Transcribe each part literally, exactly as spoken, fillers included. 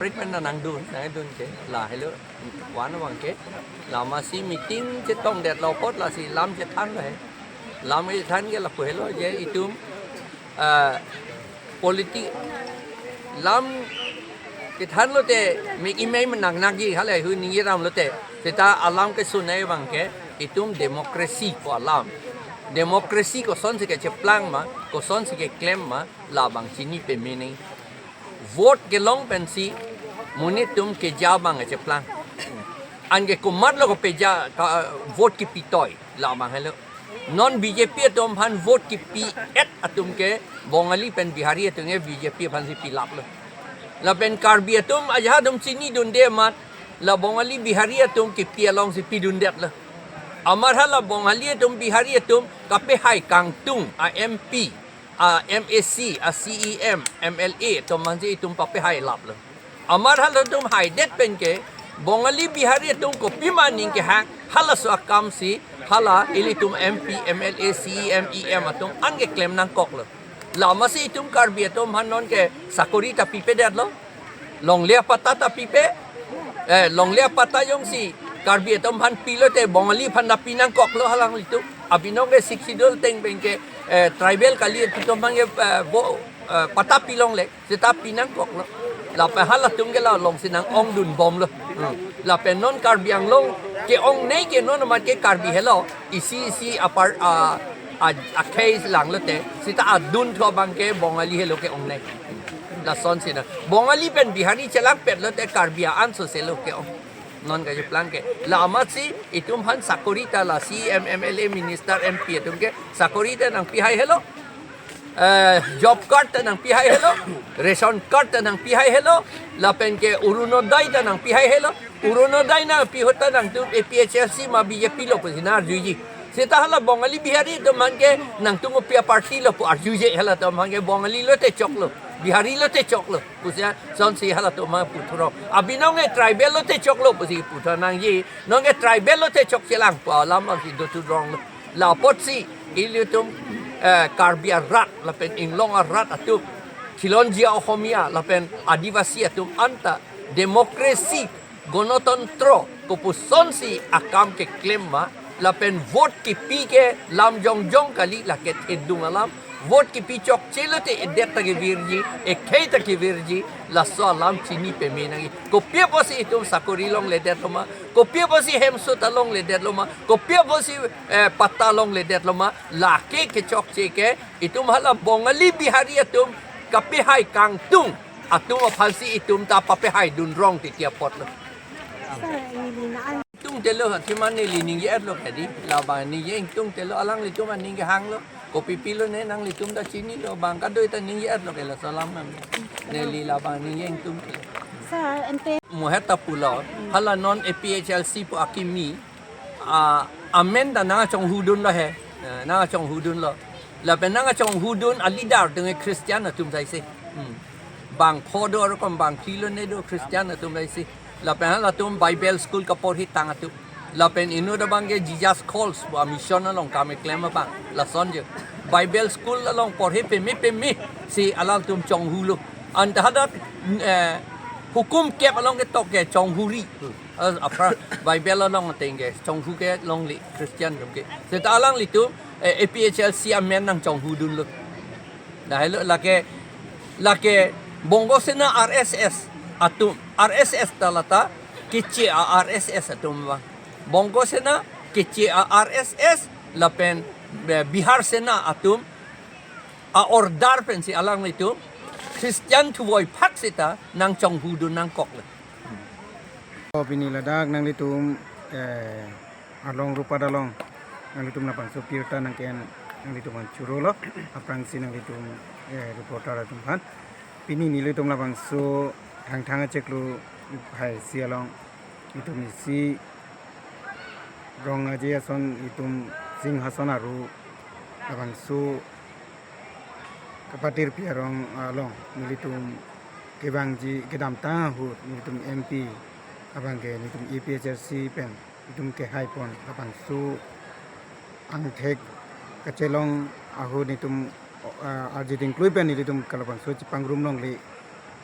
Treatment na nangdun, nangdun ke, lahelo, wan abang ke, la masi meeting chetongdetlo apot lasi lam chethanlo he. Lam chethan ke lapu helo je itum, ah, politik lam chethanlote me imei menang nangji hale hu ningjeramlote. Seta alam kesun-e abang ke itum demokrasi ko alam. Demokrasi kosonsi kecheplang ma, kosonsi keklem ma, labang chini peme nangji. Vote kelong pensi monit atum keja abang kecheplang. Anke komatlo kopeja ka, vote kepitoi labang helo. Non B J P atum aphan vote kepi-et atum ke Bongali pen Bihari atum ke B J P aphansi pilaplo. Lapen Karbi atum ajahak atum chinidunde amat la Bongali Bihari atum kepi alongsi pidundetlo. Amat hala Bongali atum Bihari atum kapehai kangtung a M P, a M A C, a C E M, M L A atum aphansi itum papehailaplo. Amat halatum haidet penke Bongali Bihari atum kopima aning kehang, halaso akamsi hala ilitum M P, M L A, C E M, E M atum an keklem nangkoklo. La masi itum Karbi atum aphan nonke sakori ta pipedetlo. Longle apatta ta pipe. Eh, longle apatta jongsi Karbi atum aphan pilote Bongali aphan ta pinangkoklo alanglitum. Abinong ke Sixth Schedule ateng penke, eh, tribal kali atum aphan ke, eh, bo, eh, patta pilongle. Seta pinangkoklo. Lapen halatum ke la alongsi nang-ongdunbomlo. Hmm. Lapen non Karbi Anglong ke-ongnei ke non amat ke Karbi helo. Isi isi apar, a, a, akhei langlote. Seta adun thu abang ke Bongali helo ke-ongnei. Lasonsi na. Bongali pen Bihari chelangpetlote Karbi a-an soselo ke-ong. Non kacheplang ke. La amatsi itum aphan sakori ta la C E M, M L A, minister, M P atum ke sakori ta nangpihaihelo. Eh, job card ta nangpihaihelo, ration card ta nangpihaihelo, lapen ke Orunodoi ta nangpihaihelo, Orunodoi nangpi ahut ta nangtum A P H L C ma B J P lo pusi nang-arjuji. Seta hala Bongali Bihari atum aphan ke nangtum kopi a-party lo pu arjuje halatum aphan ke Bongali lote choklo, Bihari lote choklo pusi asonsi halatum aphan puthuro. Abinong ke tribal lote choklo pusi puthur nangji, nonke tribal lote chokchelang pu alam abangsi dothuronglo. La apotsi ilitum, eh, Karbi arat lapen inglong arat atum, Khilonjia Ohomia lapen Adivasi atum anta demokrasi, gonotontro, kopusonsi akam keklem ma, lapen vote kepi ke lam jongjong kali, lake thedung alam, vote kepi chokchelote edet ta kevirji, ekhei ta kevirji, laso alam chini peme nangji. Kopi apotsi itum sakori longledetlo ma, kopi apotsi hemso ta longledetlo ma, kopi apotsi, eh, patta longledetlo ma, lake kechokche ke, itum hala Bongali Bihari atum kapehai kangtung atum aphansi itum ta papehaidunrong titi apotlo. Sir, ini na an- Tungtelo, athema neli ningje-etlo kadi, labang ningje ingtungtelo, alanglitum aning kehanglo, kopi pilone nanglitum ta chinilo, bang kadoi ta ningje-etlo ke laso alam nang. Neli labang ningje ingtungtelo. Sir, ante Mohet ta pulo, hala non A P H L C pu akimi, a, amen ta nangkachonghudunlo he, eh, nangkachonghudunlo. Lapen nangkachonghudun a-leader atum ke Christian atum saise. Hmm. Bang pho do arokom bang phli lone do Christian atum saise. Lapen halatum Bible school kaporhi tang atum. Lapen inut abang ke Jesus Calls pu a-mission along kam keklem abang. Lason je. Bible school along porhi peme peme si alangtum chonghulo. Anta hadak, eh, hukum kep along ketok ke chonghuri. Eh, apra Bible along ateng ke chonghu ke longle Christian atum ke. Seta alanglitum, eh, A P H L C amen nangchonghudunlo. Lahelo lake, lake Bongo Sena R S S atum, R S S ta lata keche a-R S S atum abang. Bongo Sena keche a-R S S lapen, eh, Bihar Sena atum a-order pensi alanglitum Christian thuvoi phak seta nangchonghudun nangkoklo. O pini ladak nanglitum, eh, Arlong Rupat along nanglitum labangso birta nangke-en nanglitum aphan churolo, aphrangsi nanglitum, eh, reporter atum aphan. Pini nelitum labangso Thangthang achiklo haisi along itum isi Rong Aje ason itum Singhason aru labangso kapatirpi arong along nelitum kevangji kedamtang ahut nelitum M P abang ke nelitum A P H L C pen itum kehaipon labangso angthek kachelong ahut nelitum, ah, arjuding klui pen nelitum kalabangso chepangrum longle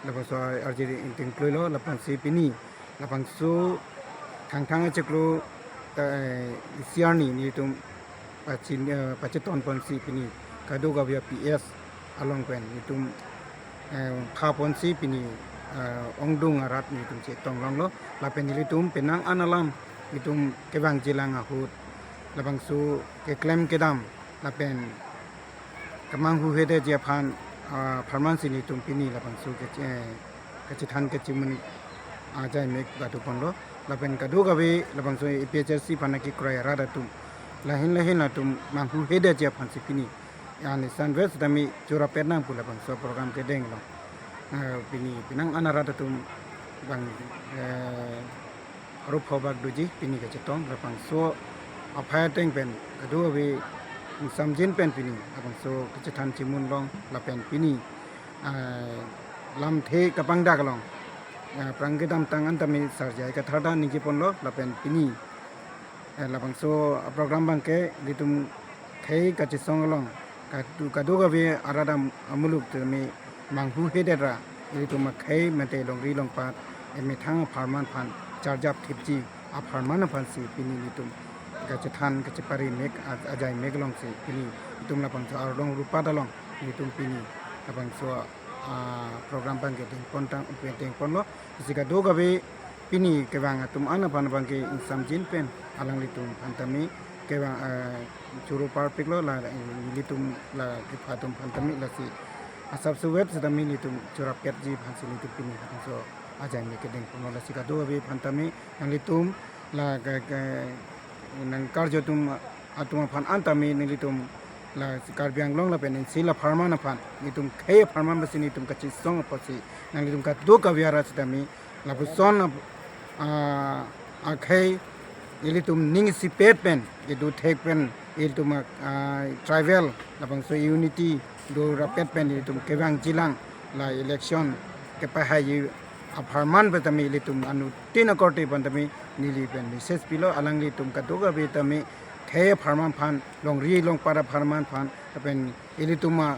Labangso arje ingtingkloilo, labangsi pini labangso Thangthang achiklo, eh, isi arni nelitum pachin, eh, pachiton ponsi pini kadokave a P S along pen nelitum, eh, pha ponsi pini, eh, ongdung arat nelitum chetong longlo. Lapen nelitum penang an alam nelitum kevangjilang ahut labangso keklem kedam lapen kemanghuhedetji aphan, ah, apharman si nelitum pini labangso ke, eh, kachethan kachemun ajai mek badu ponlo. Lapen kadokave labangso A P H L C aphan kekroi arat atum, lahin lahin atum manghuhedetji aphansi pini, yani sanves dami churapet nang pu labangso program kedeng lo. Eh, pini penang an arat atum bang, eh, arup hobak doji pini kachetong, labangso aphai ateng pen kadokave ingsamjin pen pini labangso kachethan chemun long. Lapen pini, ah, lamthe kapangdak along, ah, aphrang kedamtang an tame sarjai katharda ningje ponlo. Lapen pini, eh, labangso program abangke ilitum khei kachesong along kadu, kadokave arat am-, amuluk tame manghuhedet ra ilitum akhei mate longri longpat emethang apharman aphan charjap thipji apharman aphansi pini ilitum kachethan kachepari mek a-, ajai mek alongsi pini ilitum labangso Arlong Rupat along ilitum pini labangso, ah, program abangke dengpontang, dengponlo. Lasi kadokave pini kevang atum an aphan abangke ingsamjin pen alanglitum aphan tame kevang, eh, choro parpiklo, la, eh, ilitum la kepha atum aphan tame lasi asapso web setame ilitum churapetji aphansi ilitum pini labangso ajai mek kedeng ponlo. Lasi kadokave aphan tame nanglitum la ke, ke, nangkarju atum, atum aphan an tame nelitum la Karbi Anglong lapen N C L apharman aphan, nelitum khei apharman basi nelitum kachesong apotsi nanglitum kadokave arat setame lapuson ap-, ah, akhei ilitum ning isipet pen, idu thek pen, ilitum, ah, tribal labangso unity do rapet pen ilitum kevangjilang, la election kepahai apharman pen tame ilitum anuttin akorte pen tame neli pen message pilo, alanglitum kadokave tame khei apharman aphan, longri longpat apharman aphan, lapen ilitum a,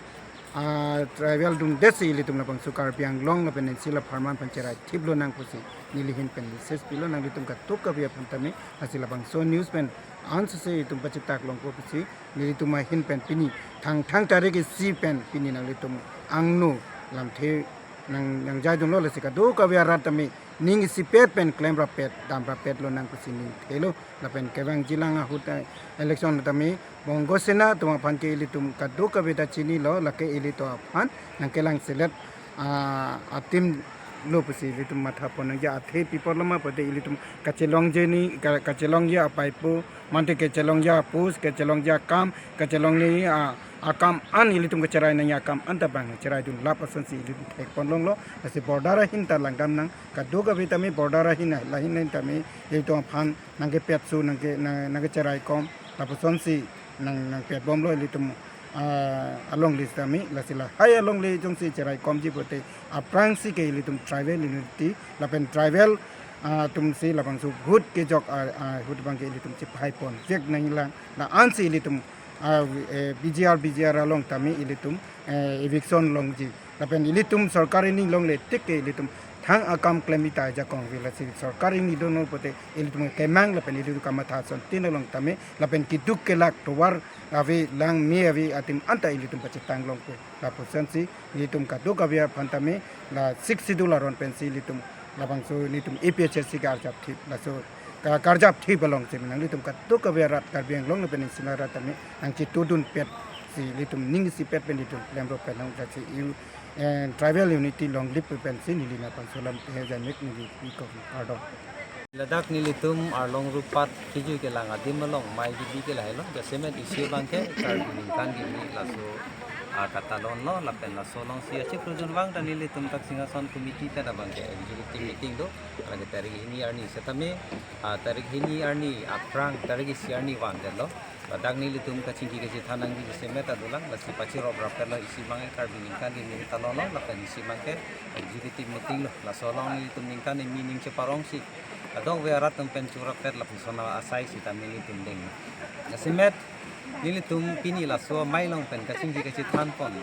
ah, tribal dungdetsi ilitum labangso Karbi Anglong lapen N C L apharman aphan cherai thiplo nang pusi neli ahin pen message pilo, nanglitum kadokave aphan tame. Lasi labangso news pen ansose itum pachitak longpo pusi nelitum ahin pen pini Thangthang tarik isi pen pini nanglitum angno lamthe nang, nangjaidunlo. Lasi kadokave arat tame ning isipet pen klem rapet, dam rapetlo nang pusi ningthelo. Lapen kevangjilang ahut, eh, election tame Bongo Sena atum aphan ke ilitum kadokave ta chinilo, lake ilitum aphan nangkelangselet, ah, atim lo pusi ilitum matha pon nangji. Athe pi apotlo ma pulote ilitum kachelongji ni, ka-, kachelongji apaipo, mate kachelongji a-post, kachelongji akam, kachelongji a, akam an ilitum kacherai nangji akam an ta bang cheraidun lap asonsi ilitum thek pon longlo. Lasi border ahin ta langdam nang, kadokave tame border ahin, lahin lahin tame ilitum aphan nangkepetso, nangke, nang, nangkecheraikom, lapusonsi nang, nangpetbomlo ilitum, ah, alongle setame. Lasi lahai alongle jongsi cheraikomji pulote aphrangsi ke ilitum tribal unity lapen tribal, ah, atumsi labangso ahut kejok, ah, ah, ahut abangke ilitum chepahai ponvek nanglang, la-ansi ilitum, ah, eh, B G R, B G R along tame ilitum, eh, eviction longji. Lapen ilitum sorkar ingni longle tik ke ilitum thang akam klem ita ajakong vi, lasi sorkar ingni dono pulote ilitum kemang lapen ilitum kamatha asontin along tame lapen keduk kelak tovar ave, lang me ave atim anta ilitum pachetang longpo. Lapusonsi nelitum kadokave aphan tame la Sixth Schedule aron pensi ilitum labangso nelitum A P H L C ke arjap thip, laso ka-, karjap thip alongsi nanglitum kadokave arat Karbi Anglong lapen N C L arat tame nangchetudun petsi ilitum ning isipet pen ilitum klemro pen nang jasi u, eh, tribal unity longlip pensi neli nangpangso lamthe ajai mek neli pi kok kardom. Ladak nelitum Arlong Rupat kejui kelang adim along mei kebi ke lahelo, jasemet isi abangke Karbi ningkan kimi laso, ah, katalonlo, lapen laso alongsi achiklo junvang ta nelitum dak Singhason committee ta abangke executive meeting do, lake tarik hini arni setame, ah, tarik hini arni aphrang tarik isi arni vandetlo. Ladak nelitum kachingki kachethan nangji jasemet ta dolang, lasi pachirap rapetlo, isi abangke Karbi ningkan kimi katalonlo, lapen isi abangke executive meeting lo, laso along nelitum ningkan kimi ning cheparongsi kadokave arat atum pen churapet lapuson asai sitame nelitum deng. Jasemet Nelitum pini laso amei along pen kachingki kachethan pon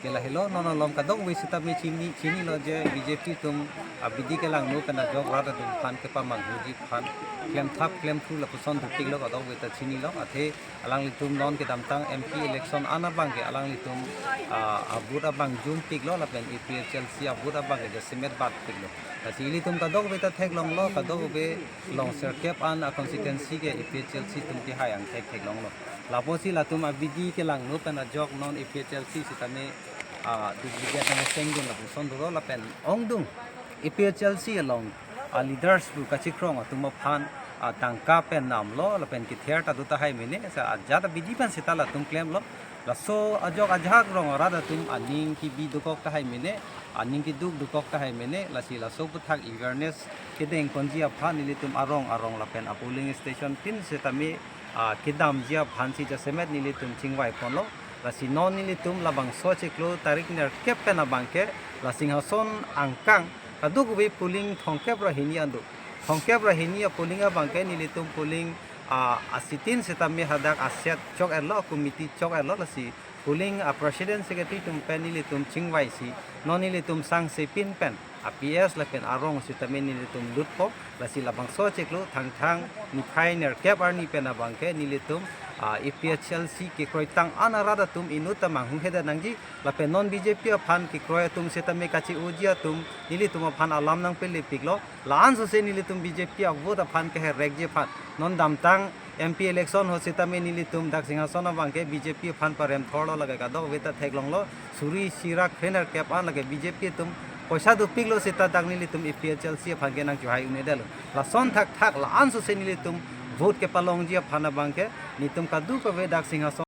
ke lahelo, non along kadokave sitame chini, chinilo je B J P atum abidi kelangno pen ajok rat atum aphan kepamanghuji aphan klemthap klemthu lapuson dopiklo, kadokave ta chinilo. Athe alanglitum non kedamtang M P election an abangke alanglitum, ah, a-vote abang jumpiklo lapen A P H L C a-vote abangke jasemet batpiklo. Lasi ilitum kadokave ta theklonglo, kadokave along sirkep an a-constituency ke A P H L C atum kehai angthek theklonglo. Lapusi latum abidi kelangno pen ajok non A P H L C sitame, ah, duplicate nangchengdun lapuson dolo lapen ongdung A P H L C along a-leaders pu kachikrong atum aphan, ah, tangka pen namlo lapen kether ta do tahai mene, sa ajat abidi pen seta latum klemlo. Laso ajok ajahak rong arat atum aning kebi dokok tahai mene, aning keduk dokok tahai mene, lasi laso aputhak awareness kedeng ponji aphan nelitum arong arong lapen a-polling station tin sitame, ah, kedamji aphansi jasemet nelitum chingvai ponlo. Lasi non nelitum labangso chiklo tarik nerkep pen abangke la Singhason angkang kadokave polling thomkep ra hini an do. Thomkep ra hini a-polling abangke nelitum polling, ah, asitin sitame hadak a-set chok-etlo, committee chok-etlo, lasi polling a-president secretary atum pen nelitum chingvaisi non nelitum sangsepin pen a-P S lapen arong sitame nelitum lutpo. Lasi labangso chiklo Thangthang niphai nerkep arni pen abangke nelitum, ah, A P H L C kekroitang an arat atum inut ta manghuhedetnangji lapen non B J P aphan kekroi atum sitame kache-oji atum nelitum aphan alam nangpelepiklo. La-an sose nelitum B J P a-vote aphan keherekji aphan, non damtang M P election ho sitame nelitum dak Singhason abangke B J P aphan paremthorlo, lake kadokave ta theklonglo. Suri isi ra kre nerkep an lake B J P atum poisa dopiklo seta dak nelitum A P H L C aphan ke nangchohai un-edetlo. Lason thakthak la-an sose nelitum vote kepalongji aphan abangke nelitum kadokave dak Singhason